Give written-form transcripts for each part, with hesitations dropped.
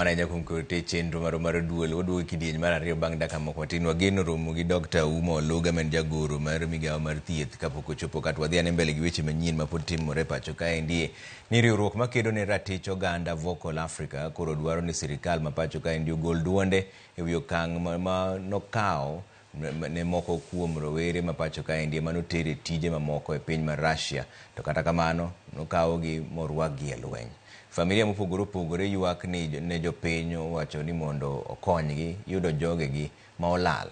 Mana ahinya kuom kete chenro marwa mar duol. Waduogo e kidieny mar ariyo bang' dakika moko matin. Wageno romo gi Dr. Ouma Oluga ma en jagoro mar migawo mar thieth kapok ochopo ka to wadhi ane mbele gi weche manyien ma pod timore e pacho kaendi ni riwruok makedo ne ratich oganda Vocal Africa koro dwaro ni sirikal ma pacho kaendi ogol duonde e wi okang' ma nokawo ne moko kuom rowere ma pacho kaendi ema noter e tije mamoko e piny mar Russia to kata kamano nokawgi morwakgi e lweny. Familia mopogore opogore ywak ni ne jopiny owacho ni mondo okonygi yudo jogegi ma olal,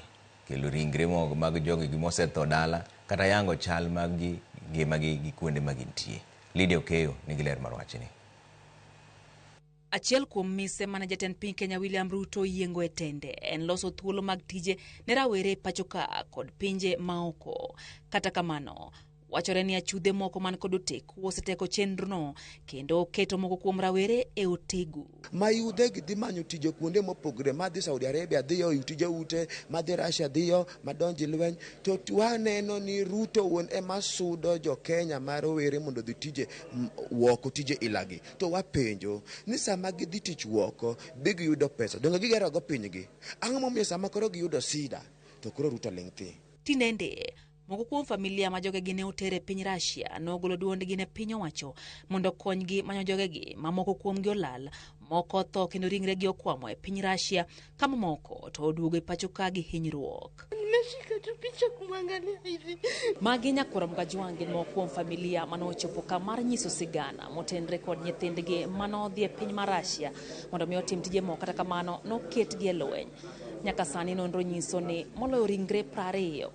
kelo ringre mag jogegi mosetho dala kata yango chal mag gi ngimagi gi kuonde ma gintie. Lydia Okeyo nigi ler mar wachni. Achiel kuom mise mane jatend piny Kenya William Ruto oyiengo e tende en loso thuolo mag tije ne rawere e pachoka kod pinje maoko. Kata kamano, wachore ni achudhe moko man kod oteku oseteko chenrono kendo keto moko kuom rawere e otegu. Ma yudhe gi dhi manyo tije kuonde mopogre, madhi Saudi Arabia dhiyo tije ute, madhi Russia dhiyo, madonji lweny. To waneno ni Ruto wuon ema sudo jo Kenya ma rowere mondo odhi tije woko, tije ilagi. To wapenjo ni sama gidhi tich woko, be giyudo pesa, donge gigero go pinygi? Ang'o momiyo sama koro giyudo sida to koro Ruto ling' thi? Tinende, moko kuom familia ma jogegi ne oter e piny Russia nogolo duondgi ne piny owacho mondo okonygi manyo jogegi ma moko kuomgi olal, moko otho kendo ringregi okwamo e piny Russia ka mamoko to oduogo e pacho ka gi hinyruok. Nimeshika tu picha kumwangalia hivi. Magi nyakwar Mgajwang' gin moko kuom familia mane ochopo ka mar nyiso sigana motenre kod nyithindgi mane odhi e piny mar Russia mondo mi otim tije moko, kata kamano noketgi e lweny. Nyaka sani nonro nyiso ni moloyo ringre 20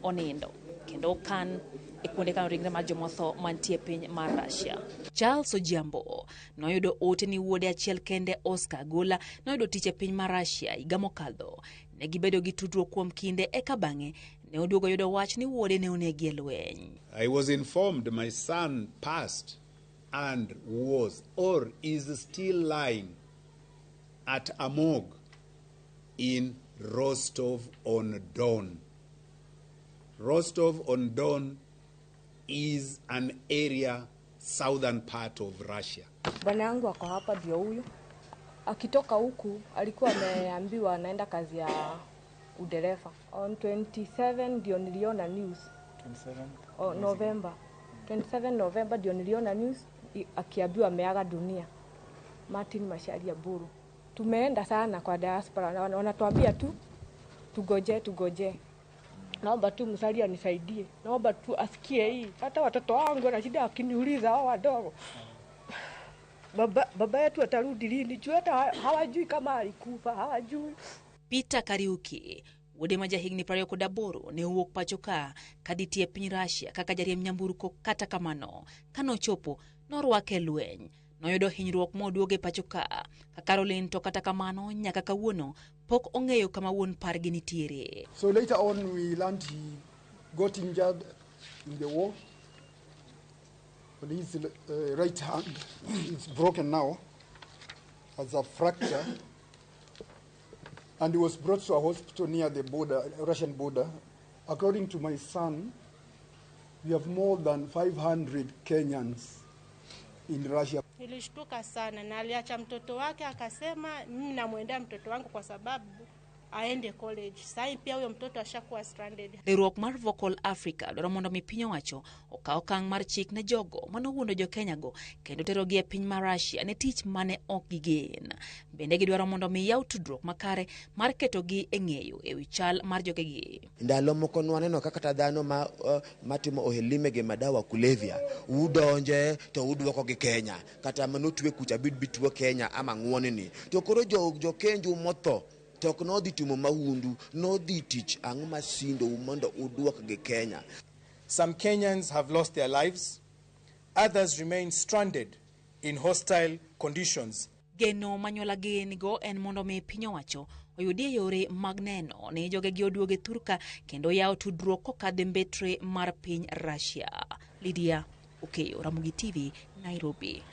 onindo kendo okan e kuonde kano ringre mar jomotho mantie e piny mar Russia. Charles Ojiambo noyudo ote ni wuode achiel kende Oscar Agola noyudo tich e piny mar Russia higa mokadho. Ne gibedo gi tudruok kuom kinde eka bang'e ne oduogo yudo wach ni wuode ne onegi e lweny. I was informed my son passed and was or is still lying at a morgue in Rostov-on-Don. Rostov-on-Don is an area southern part of Russia. Bwana yangu ako hapa ndio huyu. Akitoka huku alikuwa ameambiwa anaenda kazi ya udereva. On 27 ndio niliona news. 27? Oh, November. 27 November ndio niliona news akiambiwa ameaga dunia. Martin Macharia Buru. Tumeenda sana kwa diaspora, wanatuambia tu tugoje, tugoje. Naomba tu Musalia anisaidie. Naomba tu asikie hii. Hata watoto wangu wana shida wakiniuliza hao wadogo. Baba yetu atarudi lini? Juu hata hawajui kama alikufa, hawajui. Peter Kariuki, wuode ma jahigni 28 ne owuok pacho ka kadhi tiyo e piny Russia kaka jariemb nyamburko. Kata kamano, kanochopo norwake e lweny. Noyudo hinyruok moduogo e pacho ka. Ka Caroline to kata kamano nyaka kawuono pok ong'eyo kama wuon pargi nitiere. So later on we learned he got injured in the war. But his right hand is broken now as a fracture, and he was brought to a hospital near the border, Russian border. According to my son, we have more than 500 Kenyans in Russia. Nilishtuka sana na aliacha mtoto wake akasema mimi namwendea mtoto wangu kwa sababu aende college. Sasa pia huyo mtoto ashakuwa stranded. Riwruok mar Vocal Africa dwaro mondo mi piny owacho okaw okang' mar chik ne jogo manowuondo jo Kenya go kendo terogi e piny mar Russia ne tich mane ok gigen. Bende gidwaro mondo mi yaw tudruok makare mar ketogi e ng'eyo e wi chal mar jogegi. Ndalo moko nwaneno kaka kata dhano matimo ohelni gi madawa kulevya udonje to udwoko gi Kenya, kata manotwe kucha bid bituo Kenya ama ng'uonini. To koro jo Kenju motho to ok nodhi timo mahundu, nodhi tich ang'o masindou mondo udwok gi Kenya. Some Kenyans have lost their lives, others remain stranded in hostile conditions. Geno manyuola gi nigo en mondo mi piny owacho oyudie yore mag neno ni jogegi oduogo e thurka kendo yawo tudruok kokadho e mbetre mar piny Russia. Lydia Okeyo, Ramogi TV, Nairobi.